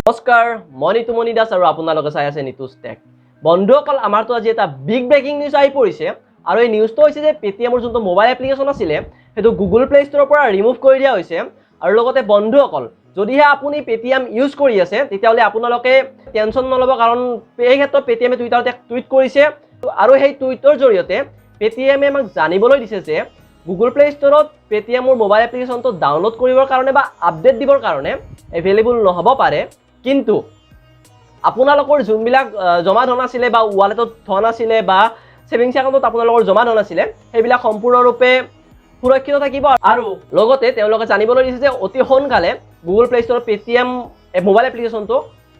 নমস্কাৰ, মই নিতুমণি দাস আৰু আপোনালোকে চাই আছে নিতুজ টেক। বন্ধুসকল, আমাৰতো আজি এটা বিগ ব্ৰেকিং নিউজ আহি পৰিছে আৰু এই নিউজটো হৈছে যে পে'টিএমৰ যোনটো মোবাইল এপ্লিকেশ্যন আছিলে, সেইটো গুগল প্লে ষ্ট'ৰৰ পৰা ৰিমুভ কৰি দিয়া হৈছে। আৰু লগতে বন্ধুসকল, যদিহে আপুনি পে'টিএম ইউজ কৰি আছে, তেতিয়াহ'লে আপোনালোকে টেনশ্যন নল'ব, কাৰণ এই ক্ষেত্ৰত পে'টিএমে টুইটাৰত এক টুইট কৰিছে আৰু সেই টুইটৰ জৰিয়তে পে'টিএমে আমাক জানিবলৈ দিছে যে গুগল প্লে ষ্ট'ৰত পে'টিএমৰ মোবাইল এপ্লিকেশ্যনটো ডাউনলোড কৰিবৰ কাৰণে বা আপডেট দিবৰ কাৰণে এভেইলেবল নহ'ব পাৰে, কিন্তু আপোনালোকৰ যোনবিলাক জমা ধন আছিলে বা ৱালেটত ধন আছিলে বা ছেভিংছ একাউণ্টত আপোনালোকৰ জমা ধন আছিলে, সেইবিলাক সম্পূৰ্ণৰূপে সুৰক্ষিত থাকিব। আৰু লগতে তেওঁলোকে জানিবলৈ দিছে যে অতি সোনকালে গুগল প্লে ষ্ট'ৰত পে'টিএম মোবাইল এপ্লিকেশ্যনটো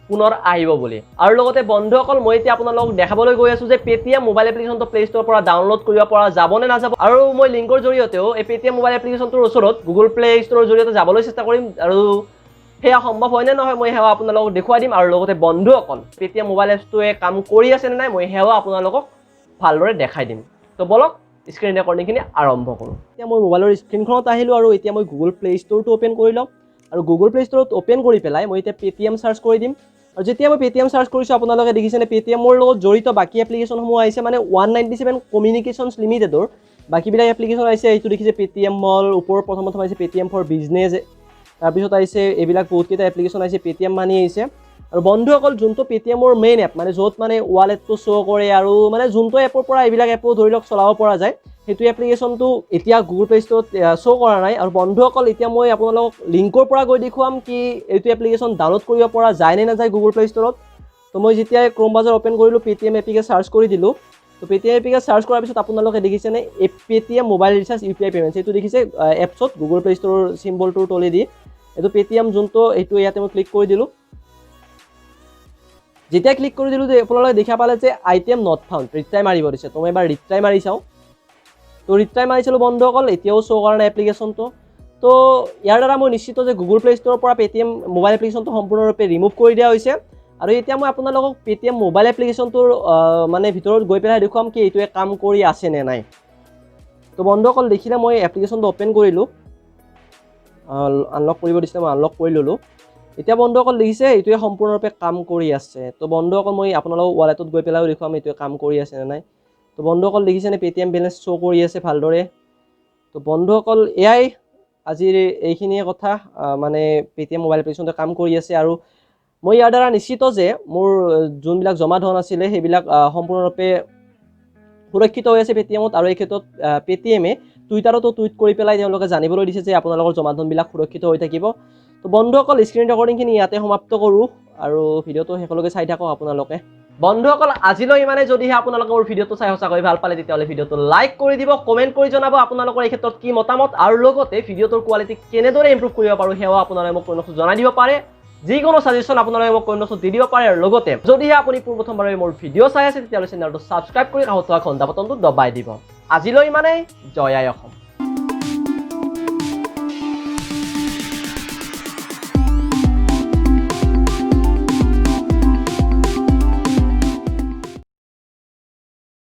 পুনৰ আহিব বুলি। আৰু লগতে বন্ধুসকল, মই এতিয়া আপোনালোকক দেখাবলৈ গৈ আছোঁ যে পে'টিএম মোবাইল এপ্লিকেশ্যনটো প্লে ষ্ট'ৰৰ পৰা ডাউনলোড কৰিব পৰা যাব নে নাযাব আৰু মই লিংকৰ জৰিয়তেও এই পে'টিএম মোবাইল এপ্লিকেশ্যনটোৰ ওচৰত গুগল প্লে ষ্ট'ৰৰ জৰিয়তে যাবলৈ চেষ্টা কৰিম আৰু সেয়া সম্ভৱ হয় নে নহয়, মই সেয়া আপোনালোকক দেখুৱাই দিম। আৰু লগতে বন্ধুসকল, পে'টিএম মোবাইল এপছটোৱে কাম কৰি আছে নে নাই, মই সেয়াও আপোনালোকক ভালদৰে দেখাই দিম। তো বলক, স্ক্ৰীণ ৰেকৰ্ডিংখিনি আৰম্ভ কৰোঁ। এতিয়া মই মোবাইলৰ স্ক্ৰীণখনত আহিলোঁ আৰু এতিয়া মই গুগল প্লে ষ্ট'ৰটো অ'পেন কৰি ল'ম আৰু গুগল প্লে ষ্ট'ৰত অ'পেন কৰি পেলাই মই এতিয়া পে'টিএম চাৰ্চ কৰি দিম। আৰু যেতিয়া মই পে'টিএম চাৰ্চ কৰিছোঁ, আপোনালোকে দেখিছেনে, পে'টিএমৰ লগত জড়িত বাকী এপ্লিকেশ্যনসমূহ আহিছে, মানে 197 কমিউনিকেশ্যনছ লিমিটেডৰ বাকীবিলাক এপ্লিকেশ্যন আহিছে। এইটো দেখিছে, পে'টিএম মল, ওপৰৰ প্ৰথম প্ৰথম আহিছে পে'টিএম ফৰ বিজনেছ, তাৰপিছত আহিছে এইবিলাক বহুতকেইটা এপ্লিকেশ্যন আহিছে, পে'টিএম মানি আহিছে। আৰু বন্ধুসকল, যোনটো পে'টিএমৰ মেইন এপ, মানে য'ত মানে ৱালেটটো শ্ব' কৰে আৰু মানে যোনটো এপৰ পৰা এইবিলাক এপো ধৰি লওক চলাব পৰা যায়, সেইটো এপ্লিকেশ্যনটো এতিয়া গুগল প্লে ষ্ট'ৰত শ্ব' কৰা নাই। আৰু বন্ধুসকল, এতিয়া মই আপোনালোকক লিংকৰ পৰা গৈ দেখুৱাম কি এইটো এপ্লিকেশ্যন ডাউনলোড কৰিব পৰা যায় নে নাযায় গুগল প্লে ষ্ট'ৰত। তো মই যেতিয়াই ক্ৰ'ম ব্ৰাউজাৰ অ'পেন কৰিলোঁ, পে'টিএম এপিকে চাৰ্চ কৰি দিলোঁ। তো পে'টিএম এপিকে চাৰ্চ কৰাৰ পিছত আপোনালোকে দেখিছেনে, এই Paytm mobile recharge, UPI payment, এইটো দেখিছে এপছত গুগল প্লে ষ্ট'ৰৰ চিম্বলটোৰ তলেদি এইটো পে'টিএম যোনটো, এইটো ইয়াতে মই ক্লিক কৰি দিলোঁ। যেতিয়া ক্লিক কৰি দিলোঁ যে আপোনালোকে দেখা পালে যে আইটেম not found, retry মাৰিব দিছে। তো মই এবাৰ ৰিট্ৰাই মাৰি চাওঁ। তো ৰিট্ৰাই মাৰিছিলোঁ বন্ধুসকল, এতিয়াও শ্ব' কৰা নাই এপ্লিকেশ্যনটো। তো ইয়াৰ দ্বাৰা মই নিশ্চিত যে গুগল প্লে ষ্ট'ৰৰ পৰা পে'টিএম মোবাইল এপ্লিকেশ্যনটো সম্পূৰ্ণৰূপে ৰিমুভ কৰি দিয়া হৈছে। আৰু এতিয়া মই আপোনালোকক পে'টিএম মোবাইল এপ্লিকেশ্যনটোৰ মানে ভিতৰত গৈ পেলাই দেখুৱাম কি এইটোৱে কাম কৰি আছে নে নাই। তো বন্ধুসকল, দেখিলে, মই এপ্লিকেশ্যনটো অ'পেন কৰিলোঁ, আনলক কৰিব দিছিলে, মই আনলক কৰি ল'লোঁ। এতিয়া বন্ধুসকল, দেখিছে, এইটোৱে সম্পূৰ্ণৰূপে কাম কৰি আছে। তো বন্ধুসকল, মই আপোনালোকক ৱালেটত গৈ পেলাইও দেখুৱাম এইটোৱে কাম কৰি আছে নে নাই। তো বন্ধুসকল, দেখিছেনে, পে'টিএম বেলেঞ্চ শ্ব' কৰি আছে ভালদৰে। তো বন্ধুসকল, এয়াই আজিৰ এইখিনিয়ে কথা, মানে পে'টিএম মোবাইল এপ্লিকেশ্যনটোৱে কাম কৰি আছে আৰু মই ইয়াৰ দ্বাৰা নিশ্চিত যে মোৰ যোনবিলাক জমা ধন আছিলে, সেইবিলাক সম্পূৰ্ণৰূপে সুৰক্ষিত হৈ আছে পে'টিএমত। আৰু এই ক্ষেত্ৰত পে'টিএমে টুইটাৰতো টুইট কৰি পেলাই তেওঁলোকে জানিবলৈ দিছে যে আপোনালোকৰ জমা ধনবিলাক সুৰক্ষিত হৈ থাকিব। তো বন্ধুসকল, স্ক্ৰীণ ৰেকৰ্ডিংখিনি ইয়াতে সমাপ্ত কৰোঁ আৰু ভিডিঅ'টো শেষলৈকে চাই থাকক আপোনালোকে। বন্ধুসকল, আজিলৈ ইমানে। যদিহে আপোনালোকে মোৰ ভিডিঅ'টো চাই সঁচাকৈ ভাল পালে, তেতিয়াহ'লে ভিডিঅ'টো লাইক কৰি দিব, কমেণ্ট কৰি জনাব আপোনালোকৰ এই ক্ষেত্ৰত কি মতামত আৰু লগতে ভিডিঅ'টোৰ কোৱালিটি কেনেদৰে ইম্প্ৰুভ কৰিব পাৰোঁ, সেয়াও আপোনালোকে মোক কমেণ্ট জনাই দিব পাৰে। যিকোনো ছাজেশ্যন আপোনালোকে মোক কমেণ্ট দি দিব পাৰে। আৰু লগতে যদিহে আপুনি পোনপ্ৰথমবাৰে মোৰ ভিডিঅ' চাই আছে, তেতিয়াহ'লে চেনেলটো ছাবস্ক্ৰাইব কৰি কাষত থকা ঘণ্টা বটনটো দবাই দিব। আজিলৈ ইমানেই। জয় আই অসম।